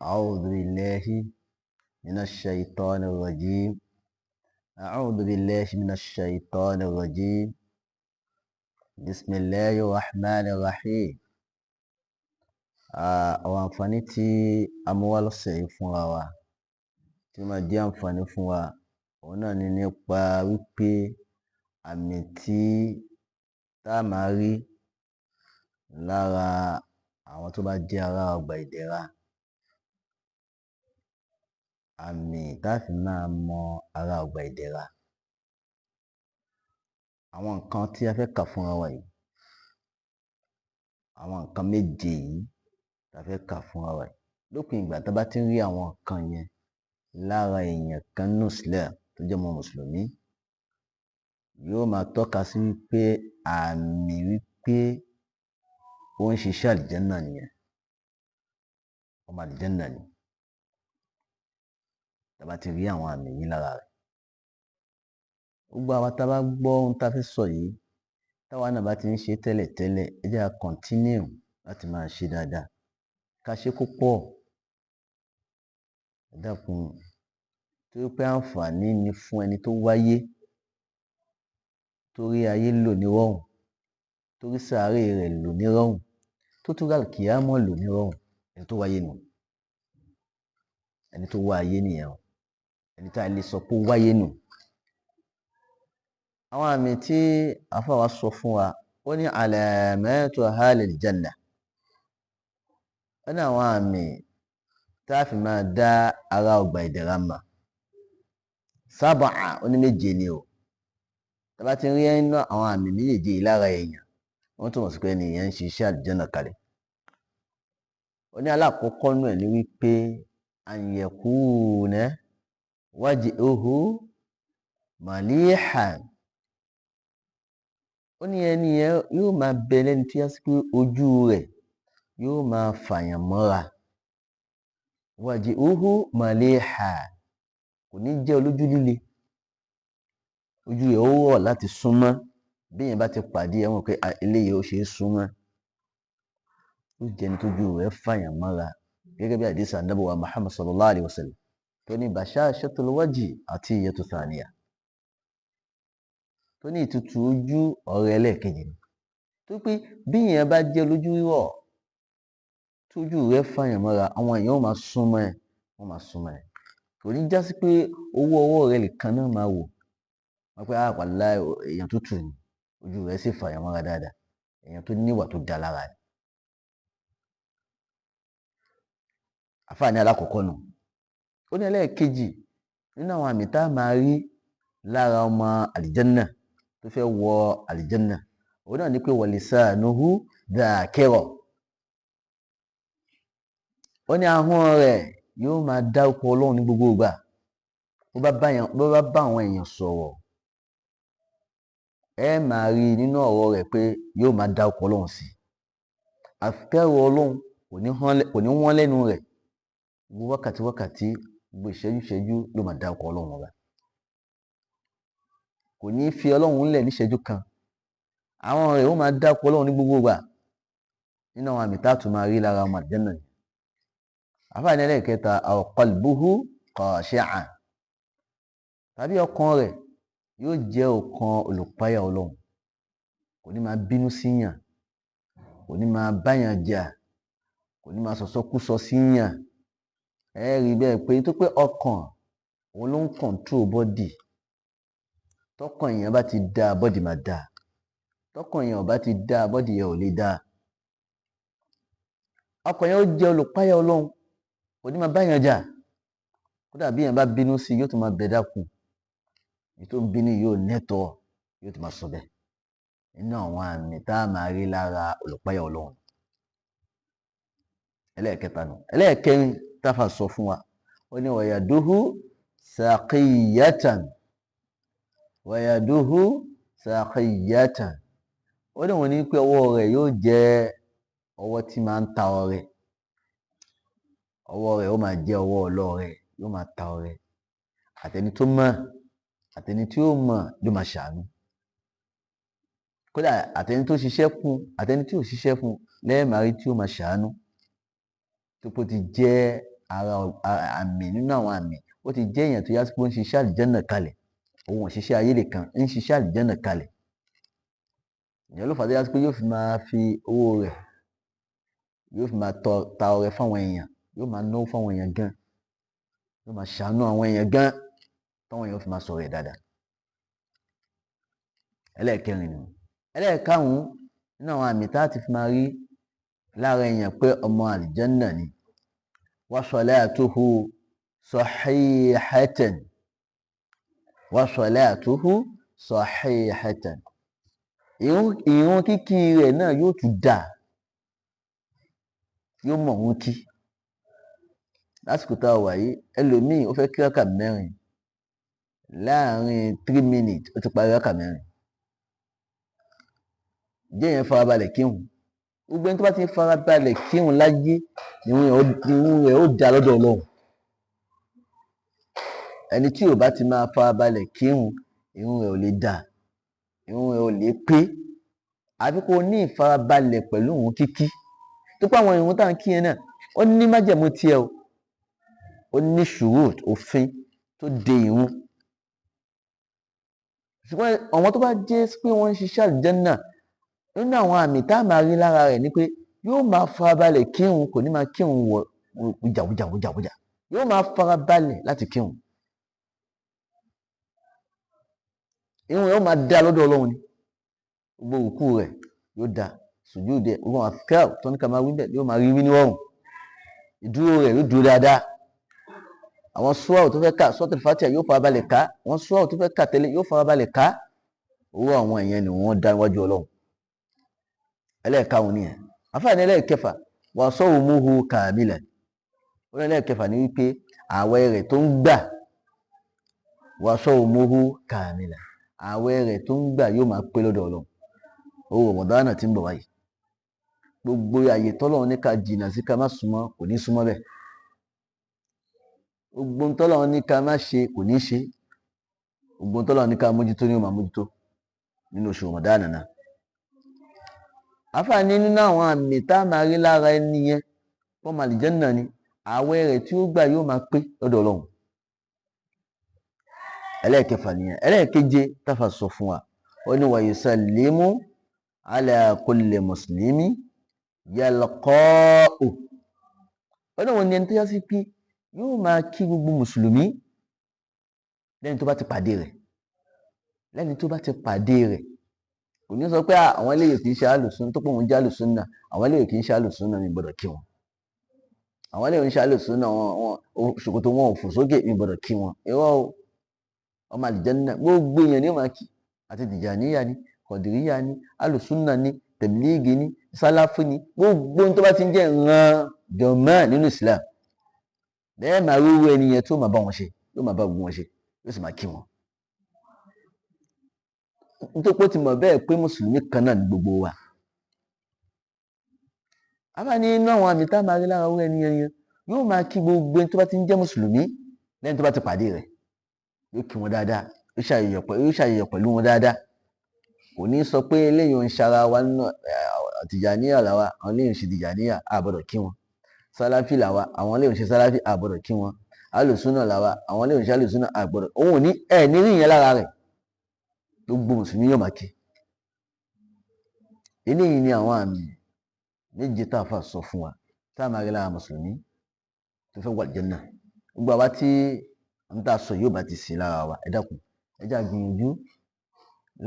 أعوذ بالله من الشيطان الرجيم. أعوذ بالله من الشيطان الرجيم. بسم الله الرحمن الرحيم. Àwọn àǹfààní tí a mú wá lọ́sẹ̀ yìí fúnra wa tí ó máa jẹ́ àǹfààní fún wa, òun náà ni nípa wípé àmì tí tá a máa rí lára àwọn tó bá jẹ́ ará ọgbà ìdẹ̀ra, àmì tá a fi máa mọ ará ọgbà ìdẹ̀ra. Àwọn nǹkan tí a fẹ́ kà fúnra wa yìí, àwọn nǹkan méje yìí tá a fẹ́ kà fúnra wa yìí, lópin ìgbà tá a bá ti ń rí àwọn nǹkan yẹn lára èèyàn kan nínú Islam tó jẹ́ ọmọ mùsùlùmí, yóò máa tọ́ka sí wípé àmì wípé ó ń ṣiṣẹ́ àlìjánà nìyẹn, ọmọ àlìjánà ni. Tá a bá ti rí àwọn àmì yìí lára rẹ̀, gbogbo àwa tá a bá gbọ́ ohun tá a fẹ́ sọ yìí, táwa náà bá ti ń ṣe tẹ́lẹ̀tẹ́lẹ̀, ẹ jẹ́ ká continue láti máa ṣe dáadáa, ká ṣe kó pọ̀. Ẹ dákun, torí pé àǹfààní ni fún ẹni tó wáyé, torí ayé lò ní rọrùn, torí sàárè rẹ̀ lò ní rọrùn, tó tún rí àlùkìyámọ̀ lò ní rọrùn. Ẹni tó wáyé nù, ẹni tó wá ayé nìyẹn o, ẹni tá a lè sọ pé ó wáyé nù. Àwọn àmì tí àfáà wa sọ fún wa, ó ní alamatu ahlil janna, ó ní àwọn àmì tá a fi máa dá ará ọgbà ìdẹ̀ra mà. Sábà ó ní méje ni o. Tá a bá ti rí inú àwọn àmì méjèèjì yìí lára èèyàn, wọ́n túmọ̀ sí pé ènìyàn ń ṣiṣẹ́ àlùjánnà kalẹ̀. Ó ní alákọ̀ọ́kọ́ nú ẹ̀ ní wípé an yakuna wajhuhu malihan. Ó ní ẹni yẹn yóò máa bẹ lẹ́ni tí ó sí pé ojú rẹ̀ yóò máa fàyàn mọ́ra. Wajhuhu malihan, kò ní jẹ́ olójú líle, ojú rẹ̀ ó rọ̀ láti súnmọ́. Bí èèyàn bá ti pàdé ẹ̀, wọ́n mọ̀ pé eléyìí ó ṣe é súnmọ́. Ó jẹ́ ẹni tójú rẹ̀ fàyàn mọ́ra, gẹ́gẹ́ bí àdìsí Ànábì wa Muhammad sallallahu alayhi wa sallam tó ní bashashatul wajhi atiyatu thaniya, tó ní ìtutù ojú ọ̀rẹ́ ẹlẹ́ẹ̀kejì ni. Tó pé bí èèyàn bá jẹ́ olójú rírọ̀, tójú rẹ̀ fàyàn mọ́ra, àwọn èèyàn ó máa súnmọ́ ẹ, wọ́n máa súnmọ́ ẹ. Kò ní já sí pé owó ọwọ́ rẹ nìkan náà máa wò. Wọ́n pé wàláhì èèyàn tútù ni, ojú rẹ̀ sì fàyàn mọ́ra dáadáa, èèyàn tó níwà tó da lára ni. Àfáà ní alákọ̀ọ́kọ́ nù. Ó ní ẹlẹ́ẹ̀kejì nínú àwọn àmì tá a máa rí lára ọmọ àlìjánà tó fẹ́ wọ àlìjánà, òun náà ní pé wa lisanuhu dhakira. Ó ní ahọ́n rẹ̀ yóò máa dárúkọ Ọlọ́run ní gbogbo ìgbà. Bó bá bá àwọn èèyàn sọ̀rọ̀, ẹ máa rí nínú ọ̀rọ̀ rẹ̀ pé yóò máa dárúkọ Ọlọ́run sí. Àfikẹ́rù Ọlọ́run kò ní wọ́n lẹ́nu rẹ̀. Gbogbo wákàtí wákàtí, gbogbo ìṣẹ́jú ìṣẹ́jú ló máa dárúkọ Ọlọ́run ọba. Kò ní fi Ọlọ́run lẹ̀ níṣẹ́jú kan. Àwọn rẹ̀ ó máa dárúkọ Ọlọ́run ní gbogbo ìgbà. Nínú àwọn àmì tá a tún máa rí lára ọmọ àlùjánnà ni. Àfáà ní ẹlẹ́ẹ̀kẹta, aw qalbuhu khashi'an, tàbí ọkàn rẹ̀ yóò jẹ́ ọkàn olùpáyà Ọlọ́run. Kò ní máa bínú síyàn, kò ní máa báyàn jà, kò ní máa sọ̀sọ́kúsọ síyàn. Ẹ rí bẹ́ẹ̀ pé tó pé ọkàn òun ló ń control body. Tọkàn èèyàn bá ti da, body máa da. Tọkàn èèyàn ò bá ti da, body yẹn ò lè da. Ọkàn yẹn ó jẹ́ olùpáyà Ọlọ́run, kò ní máa báyàn jà. Kódà bí èèyàn bá bínú sí i, yóò tún máa bẹ̀ dákun. Èyí tó ń bínú yóò nẹ́tọ̀ọ́, yóò tún máa sọ bẹ́ẹ̀. Nínú àwọn àmì tá a máa rí lára olùpáyà Ọlọ́run. Ẹlẹ́ẹ̀kẹta nù. Ẹlẹ́ẹ̀kẹrin táfà sọ fún wa, ó ní wàyàdúhù sàkíyàtàn. Wàyàdúhù sàkíyàtàn. Ó ní wọ́n ní pé ọwọ́ rẹ̀ yóò jẹ́ ọwọ́ tí máa ń ta ọrẹ. Ọwọ́ rẹ̀ ó máa jẹ́ ọwọ́ ọlọ́rẹ, yóò máa ta ọrẹ. Àtẹni tó mọ̀, àtẹni tí ó mọ̀ ló máa ṣàánú. Kódà àtẹni tó ṣiṣẹ́ fún, àtẹni tí ò ṣiṣẹ́ fún lẹ́ẹ̀márí tí ó máa ṣàánú. Tó pé ó ti jẹ́ ara àmì nínú àwọn àmì, ó ti jẹ́ èèyàn tó yá sí pé ó ń ṣiṣẹ́ àlìjẹ́nà kalẹ̀. Òun ò ṣiṣẹ́ ayé nìkan, ń ṣiṣẹ́ àlìjẹ́nà kalẹ̀. Ìyẹn ló fà á tó yá sí pé yóò fi máa fi owó rẹ̀, yóò fi máa ta ọrẹ fáwọn èèyàn, yóò máa náwó fáwọn èèyàn gan, yóò máa ṣàánú àwọn èèyàn gan, táwọn èèyàn fi máa sọ̀rọ̀ ẹ̀ dáadáa. Ẹlẹ́ẹ̀kẹrin nù. Ẹlẹ́ẹ̀karùn-ún nínú àwọn àmì tá a ti fi máa rí lára èèyàn pé ọmọ àlìjẹ́nà ni, wa salatuhu sahihatan, wa salatuhu sahihatan. Ìrun kíkí rẹ̀ náà yóò tún dà, yóò mọ̀ òun kí. Lásìkò tá a wà yìí, ẹlòmíì ó fẹ́ kí rákà mẹ́rin, láàárín 3 minutes ó ti parí rákà mẹ́rin. Jẹ́ yẹn farabalẹ̀ kírun. Gbogbo ẹni tó bá ti farabalẹ̀ kírun láyé, ìrun rẹ̀ ó dá lọ́dọ̀ Ọlọ́run. Ẹni tí ò bá ti máa farabalẹ̀ kírun, ìrun rẹ̀ ò lè dà, ìrun rẹ̀ ò lè pé. Àbí kó ní ìfarabalẹ̀ pẹ̀lú ìrun kíkí. Tó pé àwọn ìrun tá à ń kí yẹn náà, ó ní májẹ̀mú tiẹ̀ o, ó ní ṣùrùt, òfin tó de ìrun. Ṣùgbọ́n àwọn tó bá jẹ́ pé wọ́n ń ṣiṣẹ́ àlìjẹ́nà, nínú àwọn àmì tá a máa rí lára rẹ̀ ni pé yóò máa farabalẹ̀ kírun, kò ní máa kírun wọ wùjàwùjàwùjàwùjà, yóò máa farabalẹ̀ láti kírun. Ìrun yóò máa dá lọ́dọ̀ Ọlọ́run ni. Gbogbo òkú rẹ̀ yóò dá, sùjúdù ẹ̀, gbogbo àwọn àfikẹ́ tó ní ká máa wí bẹ́ẹ̀ yóò máa rí wí ní ọ̀run. Ìdúró rẹ̀ yóò dúró dáadáa. Àwọn súwáwò tó fẹ́ kà, Suratul Fatiha yóò farabalẹ̀ ká. Àwọn súwáwò tó fẹ́ kà tẹ́lẹ̀ yóò farabalẹ̀ ká. Owó àwọn èèyàn ni wọ́n dá níwájú Ọlọ́run. Ẹlẹ́ẹ̀karùn-ún nìyẹn. Àfààní ẹlẹ́ẹ̀kẹfà, wa sawmuhu kamilan. Ó ní ẹlẹ́ẹ̀kẹfà ni wípé ààwẹ̀ rẹ̀ tó ń gbà, wa sawmuhu kamilan, ààwẹ̀ rẹ̀ tó ń gbà yóò máa pé lọ́dọ̀ Ọlọ́run. Owó Ramadan tí ń bọ̀ wáyìí, gbogbo àyè tọ́lọ́run ní ká jìnnà sí, ká má súnmọ́, kò ní súnmọ́ bẹ́ẹ̀. Gbogbo tọ́lọ́run ní ká má ṣe, kò ní ṣe. Gbogbo tọ́lọ́run ní ká mójútó ní ó máa mójútó nínú oṣù Ramadan náà. Àfààní nínú àwọn àmì tá a máa rí lára ẹni yẹn, fọ́ọ̀mù àlìjẹ́nà ni, ààwẹ̀ rẹ̀ tí ó gbà yóò máa pé lọ́dọ̀ Ọlọ́run. Ẹlẹ́ẹ̀kẹfà nìyẹn. Ẹlẹ́ẹ̀keje táfà sọ fún wa, ó ní wa yusallimu ala kulli muslimi yalqa'u. Ó ní òun ni ẹni tó yá sí pé yóò máa kí gbogbo mùsùlùmí lẹ́ni tó bá ti pàdé rẹ̀, lẹ́ni tó bá ti pàdé rẹ̀. Kò ní sọ pé àwọn eléyìí kì í ṣe àlùsùn, tó pé òun jẹ́ àlùsùn náà, àwọn eléyìí kì í ṣe àlùsùn náà, mi gbọ́dọ̀ kí wọn. Àwọn eléyìí ń ṣe àlùsùn náà, wọn ṣòkòtò wọn ò fò sókè, mi gbọ́dọ̀ kí wọn. Irọ́ o, ọmọ àlìjẹ́nnà gbogbo èèyàn ni ó máa kí. Àti Tìjàníyà ni, Kọ̀dìríyà ni, àlùsùn náà ni, tẹ̀blíìgì ni, sálàfù ni, gbogbo ohun tó bá ti ń jẹ́ ìran jọ̀mọ́ nínú Islam, bẹ́ẹ̀ máa rí owó ẹni yẹn tó máa bá wọn ṣe, yóò máa bá gbogbo wọn ṣe, yóò sì máa kí wọn. Nítorí pé ó ti mọ̀ bẹ́ẹ̀ pé mùsùlùmí kan náà ni gbogbo wa. A máa ní inú àwọn àmì tá a máa rí lára owó ẹni yẹn, yóò máa kí gbogbo ẹni tó bá ti ń jẹ́ mùsùlùmí lẹ́ni tó bá ti pàdé rẹ̀, yóò kí wọn dáadáa, yóò ṣàyẹ̀yọ̀ pẹ̀lú wọn dáadáa. Kò ní sọ pé eléyìí ń ṣara wa nínú Tìjàníyà làwa, àwọn eléyìí ń ṣe Tìjàníyà, a gbọ́dọ̀ kí wọn. Sálàfí làwa, àwọn eléyìí ń ṣe sálàfí, a gbọ́dọ̀ kí wọn. Alùsúnà làwa, àwọn eléyìí ń ṣe alùsúnà, a gbọ́dọ̀. Òun ò ní ẹ̀ ní rí ìyẹn lára rẹ̀. Gbogbo mùsùlùmí yóò máa kí. Eléyìí ni àwọn àmì méje tá a fà sọ fún wa tá a máa rí lára mùsùlùmí tó fẹ́ wà Jánnà. Gbogbo àwa tí ń tà sọ yóò bá ti sí lára wa, ẹ dákun, ẹ jẹ́ á gbìyànjú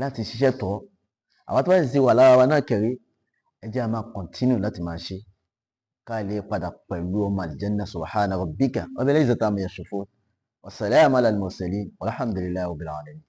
láti ṣiṣẹ́ tọ́. Àwa tó bá sì ti wà lára wa náà kẹ̀rí, ẹ jẹ́ á máa kọ̀ntínú láti máa ṣe ká lè padà pẹ̀lú ọmọ àlìjẹ́nnà. Subhana rabbika rabbil izzati amma yasifun wa salamun ala al-mursalin walhamdulillahi rabbil alamin.